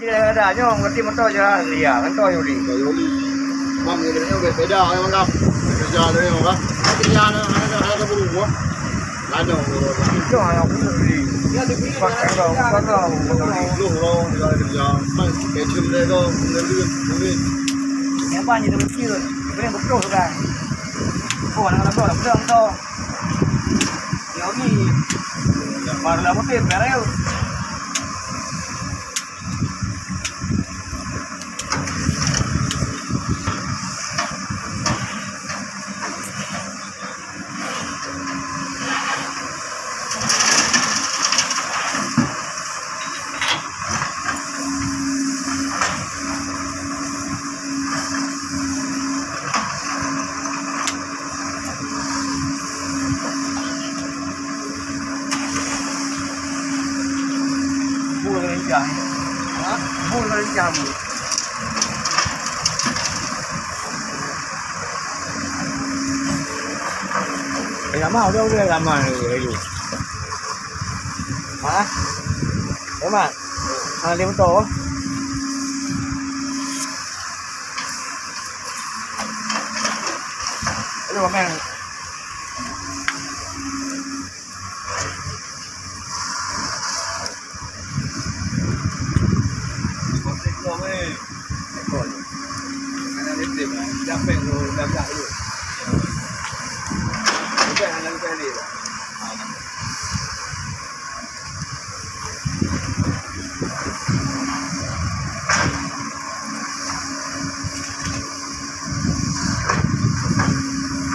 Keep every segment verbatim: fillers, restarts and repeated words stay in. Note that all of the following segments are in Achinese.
Ada nyoe ngerti motor je lah, dia kan tu Yuli. Yuli. Mam ni dia beda orang makan. Kerja dia orang makan. Kerja dia orang makan. Ada buru. Ada orang. Itu yang aku beli. Dia dibeli. Bukan kau, bukan kau. Lu lo dia kerja. Macam dia tu, dia duit, duit. Yang apa ni dia mesti tu? Boleh betul kan? Oh, nak nak betul, betul. Yang ni. Baru lah motor, biar ayo. Bol rencah. Ha? Bol rencah. Lama udah, udah lama ni, Ayu. Ha? Lama? Ha, dia betul. Aduh, Amel.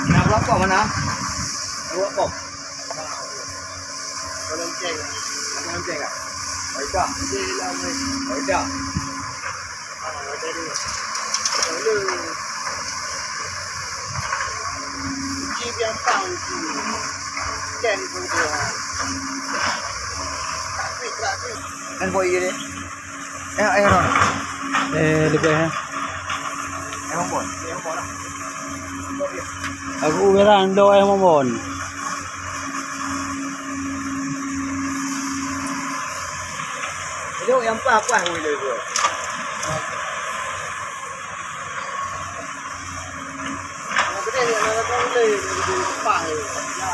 Nak rokok mana? Rokok. Kau lonceng. Aku lonceng tak? Baiklah. Baiklah. Kan boy je dia. Eh, eh, Ron. Eh, lebih, eh. Eh, Ron, Bon. Eh, Ron, Bon. Aku urang do, eh, Ron, Bon. Itu yang apa, apa yang boleh tu? Yang gede, yang ada boleh, yang gede, apa, eh? Ya.